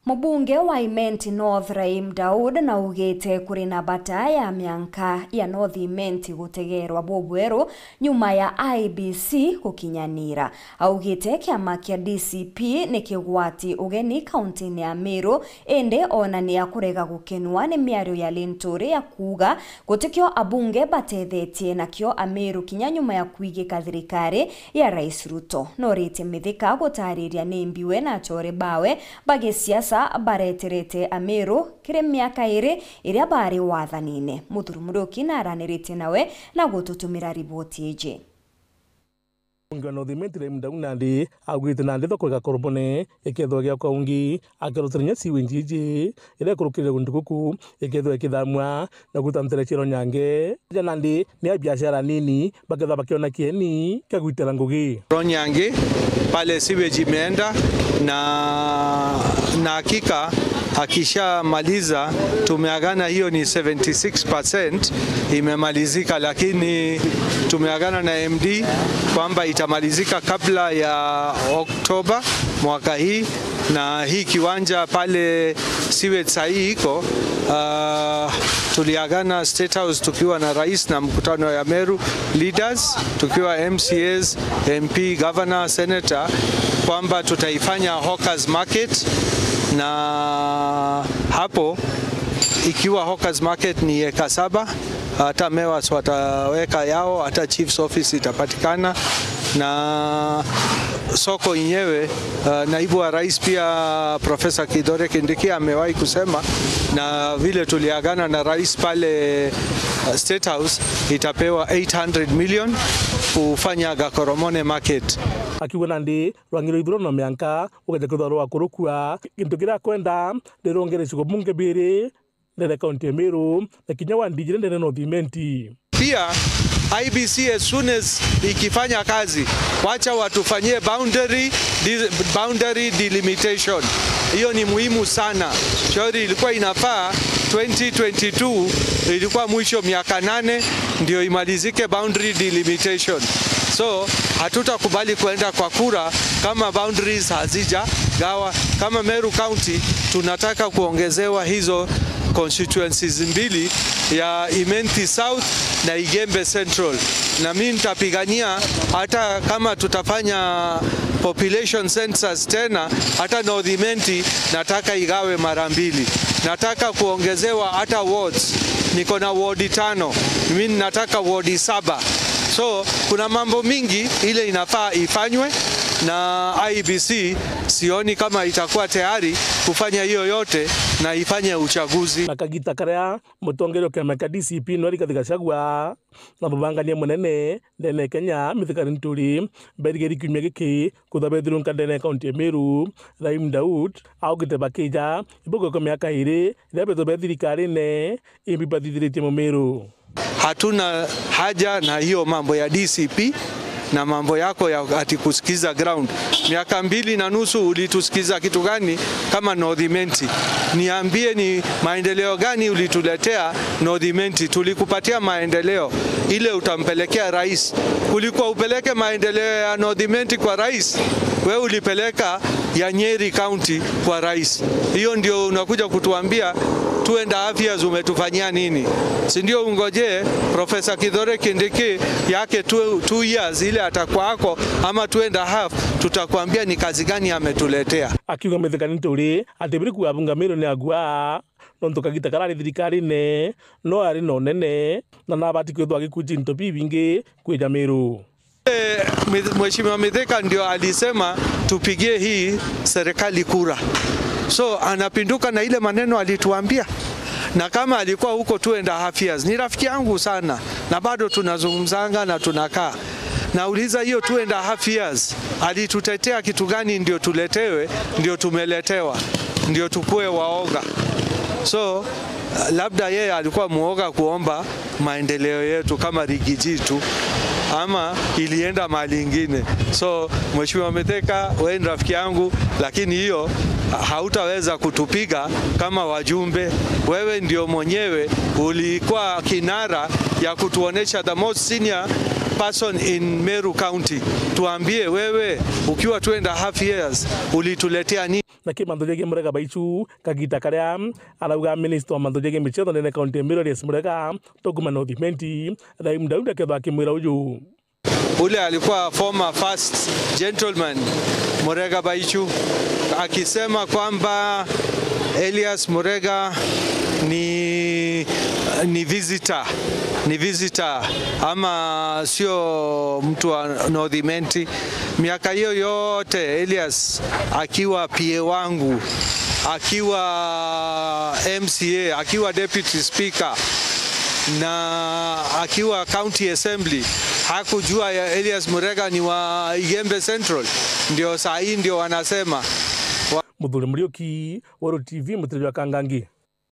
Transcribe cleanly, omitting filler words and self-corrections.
Mubunge wa Imenti North Rahim Daud na ugite kuri na bata ya mianka ya North Imenti gutegerwa bobwero nyuma ya IEBC gukinyanira. Augite kiama kia DCP ni kigwati ugeni kaunti ya Meru ende ona ni akurega gukenwa ni miario ya Linturi ya kuga gutikio abunge batethetie nakio Ameru kinya nyuma ya kuigika thirikari ya Rais Ruto. Norite Mithika gutariria ni mbiwe na chore bawe bagesiasa bareterete Ameru kire miaka iri iria bari wathanine. Muthuru Muruki na aranirite nawe na gututumira riboti iji. Ngano Dimitri Mdaunandi agwite na nditho kwega korbone ikethwa gya kaungi akerotrenya siwenjiji ire kurukire gunduku ikethwa ikithamwa na gutantere chiro nyange janandi ni biashara nini baketha bakiona kieni kagwitera ngugi Nyange pale siweji imeenda na hakika akishamaliza tumeagana hiyo ni 76% imemalizika, lakini tumeagana na MD kwamba itamalizika kabla ya Oktoba mwaka hii. Na hii kiwanja pale siwe sahi iko tuliagana State House tukiwa na rais na mkutano ya Meru leaders tukiwa MCAs, MP, governor, senator kwamba tutaifanya Hawkers Market, na hapo ikiwa Hawkers Market ni eka 7, hata mewas wataweka yao, hata chief's office itapatikana na soko yenyewe. Naibu wa rais pia Professor Kithure Kindiki amewahi kusema, na vile tuliagana na rais pale State House itapewa 800 million kufanya Gakoromone Market. Akiuga nandi rwangiro ithurano mianka ugeje kwithwa kurukua kintu kiria kwenda ndirongere cigo bunge biri ndere kaunti ya Meru na kinya wa ndijire ndere North Imenti. Pia IEBC as soon as ikifanya kazi, wacha watufanyie boundary delimitation. Hiyo ni muhimu sana. Shauri ilikuwa inafaa 2022, ilikuwa mwisho miaka 8 ndio imalizike boundary delimitation. So hatutakubali kuenda kwa kura kama boundaries hazija gawa. Kama Meru County tunataka kuongezewa hizo constituencies mbili ya Imenti South na Igembe Central, na mimi nitapigania hata kama tutafanya population census tena, hata North Imenti nataka igawe mara mbili. Nataka kuongezewa hata wards, niko na ward 5, mimi nataka ward 7. So kuna mambo mingi ile inafaa ifanywe na IEBC sioni kama itakuwa tayari kufanya hiyo yote na ifanye uchaguzi. Na kagita karia mutongero kiama kia DCP no Rigathi Gachagua na mubangania munene ndene Kenya Mithika Linturi berigeri kiumia giki kutha bethirunka ndene kaunti ya Meru Rahim Daud augite bakija ibugo kwa miaka iri iria betho be thirikari ne imbibathithiritie Mumeru. Hatuna haja na hiyo mambo ya DCP na mambo yako ya ati kusikiza ground. Miaka 2.5 ulitusikiza kitu gani kama North Imenti? Niambie ni maendeleo gani ulituletea North Imenti? Tulikupatia maendeleo ile utampelekea rais. Kulikuwa upeleke maendeleo ya North Imenti kwa rais, wewe ulipeleka ya Nyeri County kwa rais. Hiyo ndio unakuja kutuambia 2.5 years umetufanyia nini? Si ndio ungoje Professor Kithure Kindiki yake 2 years ile atakuwa hako ama 2.5, tutakwambia ni kazi gani ametuletea. Akiuga Mithika Linturi ati biriku abunga Meru ni agua nontu kagita karari thirikari ne no ari no nene na nabati kwithwa gikunji nto bibingi kwija Meru. Mheshimiwa Mithika ndio alisema tupigie hii serikali kura. So anapinduka na ile maneno alituambia. Na kama alikuwa huko 2.5 years, ni rafiki yangu sana na bado tunazungumzanga na tunakaa. Nauliza hiyo 2.5 years alitutetea kitu gani ndio tuletewe, ndio tumeletewa, ndio tukue waoga? So labda yeye alikuwa muoga kuomba maendeleo yetu kama Rigijitu ama ilienda mahali ingine. So Mheshimiwa Mithika, wewe ni rafiki yangu, lakini hiyo hautaweza kutupiga kama wajumbe. Wewe ndio mwenyewe ulikuwa kinara ya kutuonesha the most senior person in Meru County. Tuambie wewe ukiwa 2.5 years ulituletea nini? Na kimanthu jegie Murega Baichu kagita karia arauga minister wa manthu jegie michezo nene kaunti ya Meru Elias Murega tokuma North Imenti Raim Daudi akethwa akimwira uyu. Ule alikuwa former first gentleman Murega Baichu akisema kwamba Elias Murega ni visitor, ni visitor ama sio mtu wa North Imenti. Miaka hiyo yote Elias akiwa PA wangu, akiwa MCA, akiwa deputy speaker na akiwa county assembly, hakujua ya Elias Murega ni wa Igembe Central. Ndio saa hii ndio wanasema. Muthuri Muriuki, Waru TV, mutiriri wa Kangangi.